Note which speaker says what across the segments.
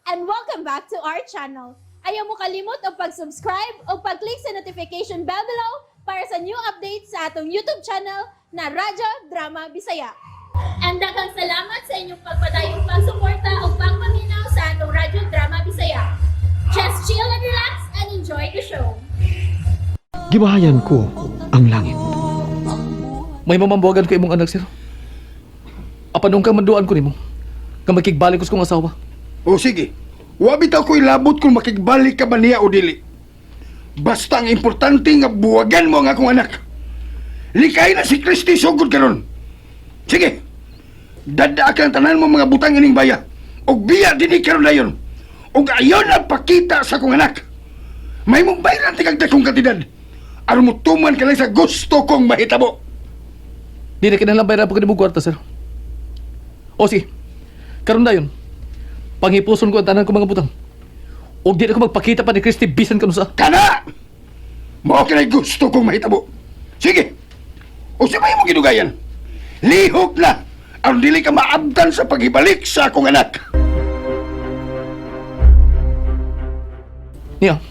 Speaker 1: And welcome back to our channel. Ayaw mo kalimot og pag-subscribe o pag-click sa notification bell below para sa new updates sa atong YouTube channel na Radyo Drama Bisaya. And daghang salamat sa inyong pagpadayong pagsuporta o pagpaminaw sa atong Radyo Drama Bisaya. Just chill and relax and enjoy the show.
Speaker 2: Gibahayan ko ang langit.
Speaker 3: May mamambuhagan ko imong anak, sir. Apan nung ka manduan ko nimo, nga makigbalik ko sa kong asawa.
Speaker 4: O sige, wa bitaw ko'y labot kung makigbalik ka ba niya o dili. Basta ang importante nga buwagan mo ang akong anak. Likay na si Kristi sugod karon. Sige, dada ka ang tanan mo mga butang ining baya. Og biya dinhi karon dayon. Og ayon na pakita sa akong anak. May mong bayran tikag dakong kantidad. Aron mo tuman ka lang sa gusto kong mahitabo.
Speaker 3: Di na kinahanglan bayaran pa ko kwarta, sir. O sige, karon dayon. Panghipuson ko ang tanan ko mga butang. Og di na ko magpakita pa ni Christy bisan kanusa.
Speaker 4: Kana! Mao kanay gusto kong mahitabo. Sige. O sa may mo gidugayan. Lihok na aron dili ka maabdan sa paghibalik sa akong anak.
Speaker 3: Niya.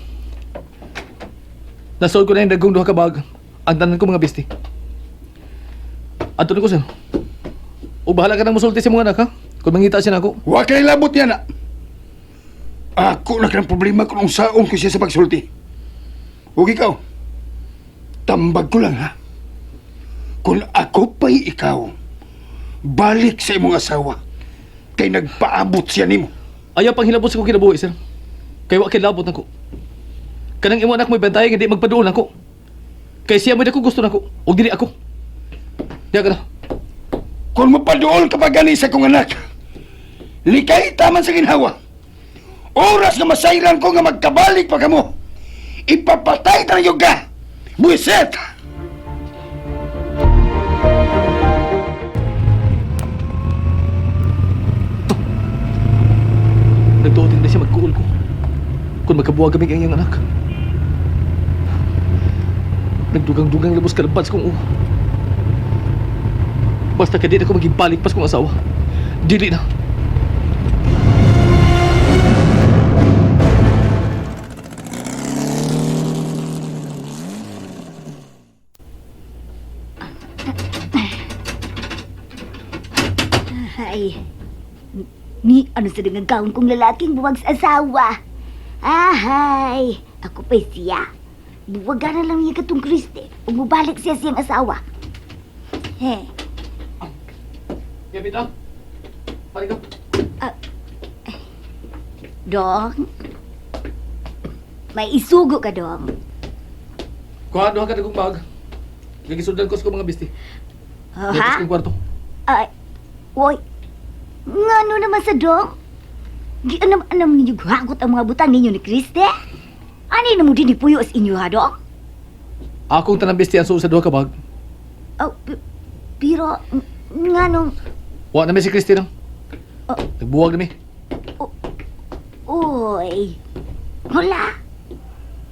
Speaker 3: Nasuod ko na yung dagong duha ka bag. Ang tanan ko mga bisti. Ato na ko, sir. O bahala ka nang musulti sa mga anak, ha? Kung mangita siya nako.
Speaker 4: Wa kay labot niya na. Ako na kanang problema kung unsaon ko siya sa pagsulti. Ug ikaw, tambag ko lang ha. Kung ako pa'y ikaw, balik sa imong asawa kay nagpaabot siya nimo.
Speaker 3: Ayaw pang hilabot sa kong kinabuhi, sir. Kay wa kay labot nako. Kanang imo anak mo'y bantay nga di magpaduol nako. Kay siya mo'y dako gusto nako ug dili ako. Diya ka na.
Speaker 4: Kung mapaduol ka pa gani sa kong anak, likay taman sa ginhawa. Oras nga masayran ko nga magkabalik pa kamo. Ipapatay tayo ka! Buiset!
Speaker 3: Nagtuotin na siya magkuol ko. Kung magkabuwag kami ang iyang anak. Nagdugang-dugang labos kalabad sa kong uwa. Basta ka di na ko magibalik pas kong asawa. Dili na.
Speaker 5: Ay, ni ano sa gawin kong lalaking buwag sa asawa. Ahay, ako pa siya. Buwagan na lang niya katong Kriste. Ug mubalik siya siyang asawa. He,
Speaker 3: Gabit lang. Pare ka.
Speaker 5: Dong. May isugo ka, Dong.
Speaker 3: Kuha duha ka dagong bag. Gagisundan ko sa kong mga bisti.
Speaker 5: Oh,
Speaker 3: Dito
Speaker 5: ha?
Speaker 3: sa kong kwarto.
Speaker 5: Ay, oy. Ngano naman sa Dong? Gianam-anam ninyo hagot ang mga butang ninyo ni Kriste? Ani na mo din ipuyo sa inyo, ha, Dong?
Speaker 3: Akong tanang bisti ang suod sa duha ka bag.
Speaker 5: Oh, pero, nganong.
Speaker 3: Wa na mi si Christy nang.
Speaker 5: Oh.
Speaker 3: Nagbuwag na mi.
Speaker 5: Uy, wala.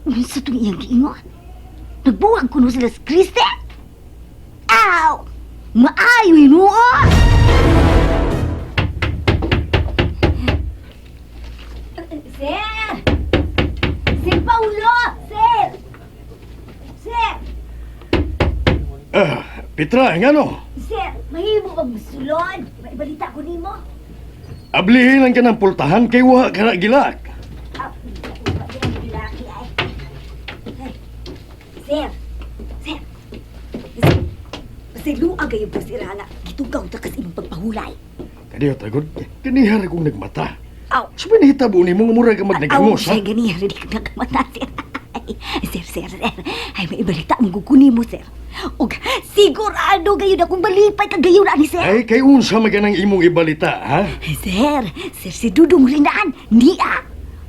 Speaker 5: Unsa itong iyang giingon? Nagbuwag kuno sila sa Kriste? Aw! Maayo hinuon! Sir! Sir Paulo! Sir! Sir!
Speaker 4: Ah, Petra, ngano?
Speaker 5: Sir, mahimo bang musulod? May balita ko nimo.
Speaker 4: Ablihin lang ka ng pultahan kay wa ka na gilak.
Speaker 5: Ah, laki ay. Ay, Sir! Sir! Sir, luag kayo po sir, nga. Gitugaw ta kasi imong pagpahulay.
Speaker 4: Kadiyo tagod, kanihara kong nagmata.
Speaker 5: Aw!
Speaker 4: Sa nahitabo nimo nga mura ka magnagamos,
Speaker 5: Aw,
Speaker 4: ha?
Speaker 5: sir, ganihan rin ka nagkamata, sir. Ay, sir, sir, sir. Ay, may ibalita mong guguni mo, sir. Og sigurado gayon akong balipay ka gayon ani, sir.
Speaker 4: Ay, kay unsa man ganang imong ibalita, ha?
Speaker 5: Sir, sir, si Dudong Rinaan, niya.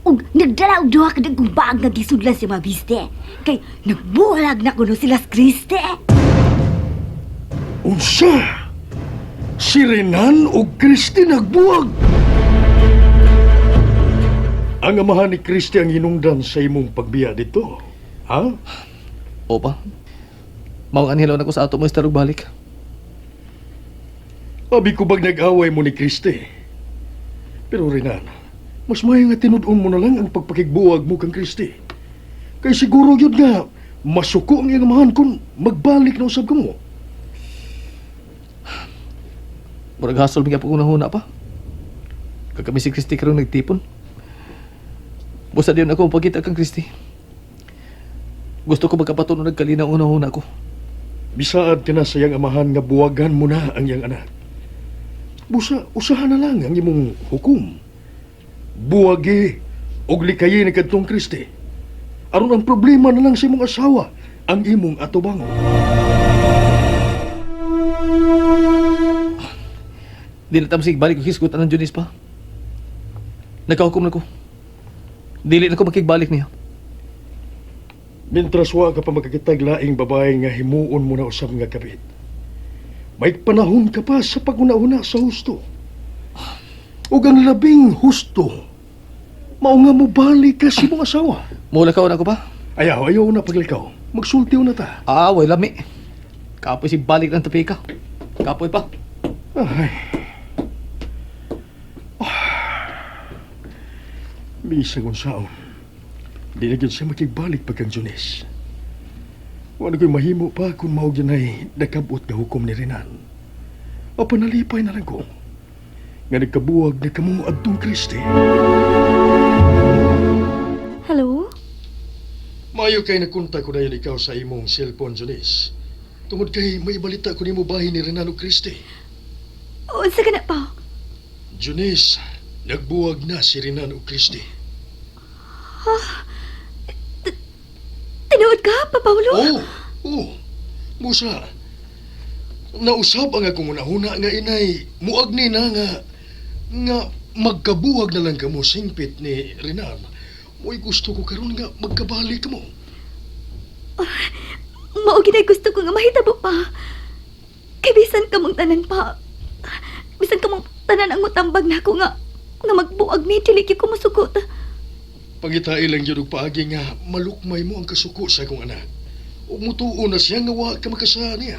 Speaker 5: Og nagdala og duha ka dagkong bag nga gisudlan sa mga biste. Kay nagbulag na kuno sila sa Kriste.
Speaker 4: Unsa? Si Renan o Kristi nagbuwag? Ang amahan ni Kristi ang hinungdan sa imong pagbiya dito. Ha?
Speaker 3: Opa. Mao ang hilaw na ko sa ato mo istarog balik.
Speaker 4: Abi ko bag nag-away mo ni Kristi. Pero Renan, Mas maayo nga tinud-on mo na lang ang pagpakigbuwag mo kang Kristi. Kay siguro yun nga, masuko ang iyang amahan kung magbalik na usab ka mo.
Speaker 3: Murag hasol magyapon kong nahuna pa. Kagkami si Christy karon nagtipon. Busa diyon ako pagkita kang Christy. Gusto ko magkapatuno nagkalinaw ang nahuna ko.
Speaker 4: Bisaad ka na sa iyang amahan nga buwagan mo na ang iyang anak. Busa, usahan na lang ang imong hukom. Buwagi og likayi ni kadtong Kristi. Aron ang problema na lang sa imong asawa, ang imong atubangon.
Speaker 3: Di na tamsig balik ko hisgutan ng Junis pa. Nagkahukom na ko. Dili na ko makigbalik niya.
Speaker 4: Mintras wa ka pa makakitag laing babae nga himuon mo na usab nga kabit. May panahon ka pa sa paguna-una sa husto. Ug ang labing husto, mao nga mobalik ka sa imong asawa.
Speaker 3: Mula ka na ko pa.
Speaker 4: Ayaw, ayaw na paglikaw. Magsulti na ta.
Speaker 3: Ah, way lami. Kapoy si balik ng tapika. Kapoy pa.
Speaker 4: Ay. Ah. Bisag unsaon. Di na gyud siya makigbalik pagkang Junis. Wala ko'y mahimo pa kung mao gyud ay nakabot nga hukom ni Renan. O panalipay na lang ko. Nga nagkabuwag na kamo adtong Kristi.
Speaker 6: Hello?
Speaker 4: Maayo kay nakontak ko dayon ikaw sa imong cellphone, Junis. Tungod kay may balita ko nimo bahin ni Renan og Kristi.
Speaker 6: Unsa ka na pa?
Speaker 4: Junis, nagbuwag na si Renan og Kristi.
Speaker 6: Tinuod ka, Pa Paulo?
Speaker 4: Oo, oo. Musa, nausab ang akong unahuna nga inay, muag ni na nga, nga magkabuwag na lang kamo singpit ni Renan. Mo'y gusto ko karon nga magkabalik mo.
Speaker 6: Mao gid ay gusto ko nga mahitabo pa. Kay bisan ka mong tanan pa. Bisan ka mong tanan ang mutambag nako nga nga magbuag mi dili gyud ko musugot.
Speaker 4: Pangitai lang yun og paagi nga malukmay mo ang kasuko sa akong anak. Ug mutuo na siya nga wa ka makasala niya.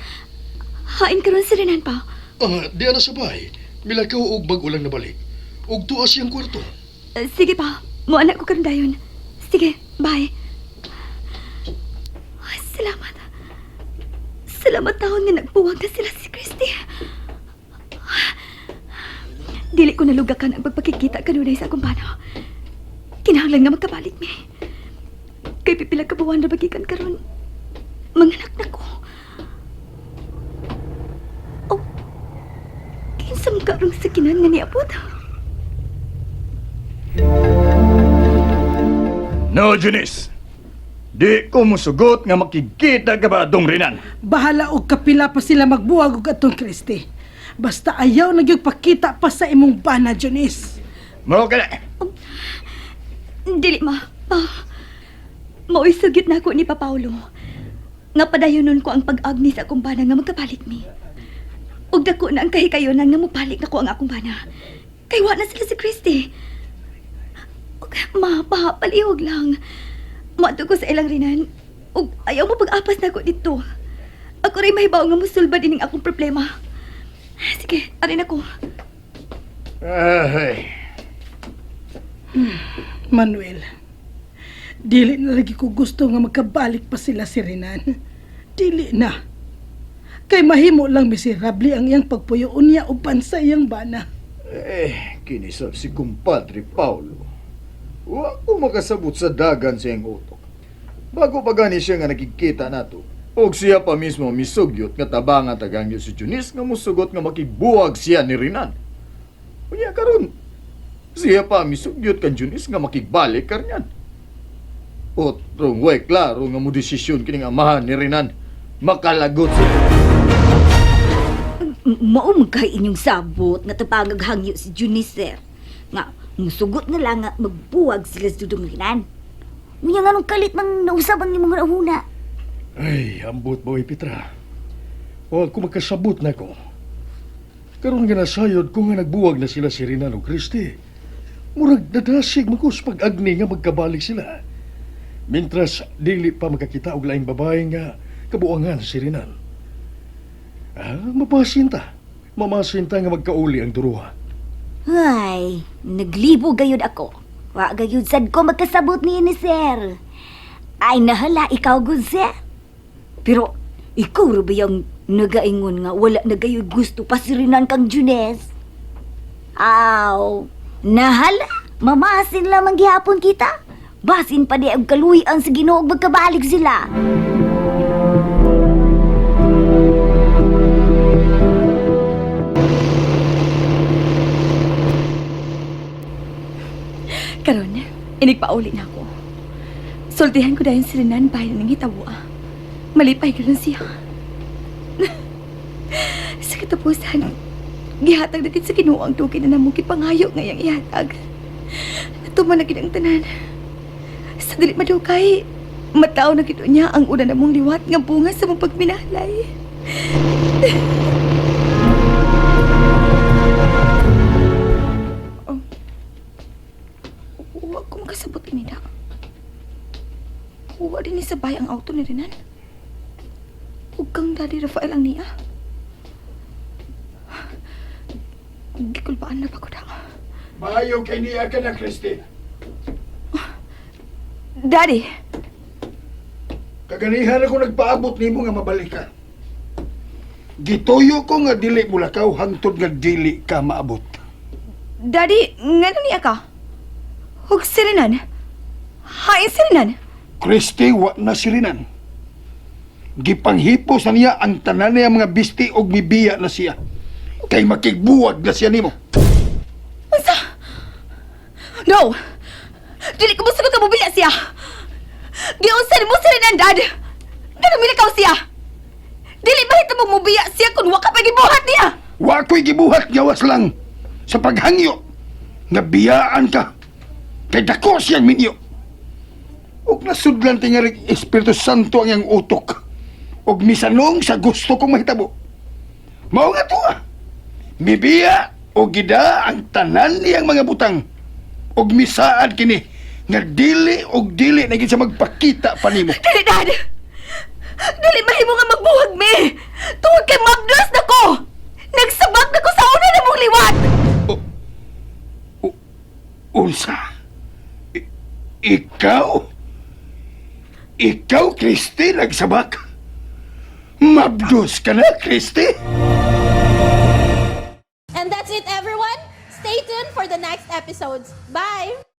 Speaker 6: Hain karon si Renan pa.
Speaker 4: Ah, di ana sabay. Milakaw og bag-o lang nabalik. Ug tuwa siyang kwarto.
Speaker 6: Sige pa, mo anak ko karon dayon. Sige, bye. Ay, salamat. Salamat taon nga nagbuwag na sila si Christy. Dili ko nalugakan ang pagpakikita kanunay sa akong bana. Kinahanglan nga magkabalik mi. Kay pipila ka buwan ra bagikan karon. Manganak na ko. Oh, kinsa man karong sakinan nga niabot?
Speaker 7: No, Junis. Di ko musugot nga makikita ka ba atong Renan.
Speaker 8: Bahala og kapila pa sila magbuwag og atong Kristi. Basta ayaw na gyud pakita pa sa imong bana, Junis.
Speaker 7: Mao ka na.
Speaker 6: Dili ma. Pa. Mao'y sugyot na ako ni Pa Paulo. Nga padayonon ko ang pag-agni sa akong bana nga magkabalik mi. Ug dako na ang kahikayonan nga mobalik nako ang akong bana. Kay wa na sila si Christy. Ug ma, pa, palihog lang. Moadto ko sa ilang rinan. Ug ayaw mo pag-apas nako dito. Ako rin mahibaw nga mosulbad ining akong problema. Sige, arin ako.
Speaker 7: Ay.
Speaker 8: Manuel, dili na lagi ko gusto nga magkabalik pa sila si Renan. Dili na. Kay mahimo lang miserable ang iyang pagpuyo niya uban sa iyang bana.
Speaker 7: Eh, kinisab si kumpadre Paulo. Wa ko makasabot sa dagan sa iyang utok. Bago pa gani siya nga nakikita nato. Og siya pa mismo misugyot nga tabangan tagang si Junis nga musugot nga makibuwag siya ni Renan. Unya karon, siya pa misugyot kan Junis nga makigbalik karnyan. Otrong way klaro nga mo desisyon kining amahan ni Renan. Makalagot siya.
Speaker 5: Mao man kay inyong sabot nga tapangag hangyo si Junicer. Nga musugot na lang nga magbuwag sila sa dudong Renan. Unya nga nung kalit man nausab ang imong una.
Speaker 4: Ay, ambot ba, Petra? Wa ko makasabot na ko. Karon nga nasayod ko nga nagbuwag na sila si Renan ug Kristi. Murag nadasig man ko sa pag-agni nga magkabalik sila. Mintras dili pa makakita og laing babae nga kabuangan si Renan. Ah, mapasinta. Mamasinta nga magkauli ang duruha.
Speaker 5: Ay, naglibo gayud ako. Wa gayud sad ko magkasabot ni sir. Ay nahala ikaw gud sir. Pero ikaw ra ba yung nagaingon nga wala na gayoy gusto pasirinan kang Junes? Aw, nahala. Mamasin lamang gihapon kita. Basin pa di ang kaluy-an sa Ginoo ug magkabalik sila.
Speaker 6: Karon, inigpauli na ako. Sultihan ko dahil si Renan bahin ng hitabo ah. Malipay ko lang siya. Sa katapusan, gihatag na gid sa Ginoo ang tuki na namong gipangayo ngayang ihatag. Natuman na gid ang tanan. Sa dili madukay, mataw na gid niya ang una namong liwat nga bunga sa mong pagminahlay. Wa ko makasabot ini na. Wa din ni sabay ang auto ni Renan. Ug kang Daddy Rafael ang niya. Gikulbaan na pa ko da.
Speaker 4: Maayo kay niya ka na, Christy.
Speaker 6: Daddy!
Speaker 4: Kaganihan ako nagpaabot nimo nga mabalik ka. Gituyo ko nga dili mulakaw hangtod nga dili ka maabot.
Speaker 6: Daddy, ngano niya ka? Hug si Renan. Hain si Renan.
Speaker 4: Christy wa na sirinan. Gipanghipos na niya ang tanan niya mga bisti og mibiya na siya. Kay makigbuwag na siya nimo.
Speaker 6: Unsa? No! Dili ko musunod ka mubila siya! Giunsa ni mo si Renan, Dad! Ngano milakaw siya? Dili ba ito mubiya siya kung wa ka pa gibuhat niya?
Speaker 4: Wa ko'y gibuhat gawas lang sa paghangyo nga biyaan ka. Kay dako siyang minyo. Og nasudlan tingarik Espiritu Santo ang iyang utok. Og misanong sa gusto kong mahitabo. Mao nga tuwa. Mibiya og gida ang tanan niyang mga butang. Og misaad kini nga dili og dili na gid siya magpakita pa nimo.
Speaker 6: Dili, Dad! Dili mahimo nga magbuhag mi! Tungod kay mabdos na ko! Nagsabak na ko sa una na mong liwat!
Speaker 4: Unsa? Ikaw? Ikaw, Kristi, nagsabak? Mabdos ka na, Kristi?
Speaker 1: And that's it, everyone. Stay tuned for the next episodes. Bye!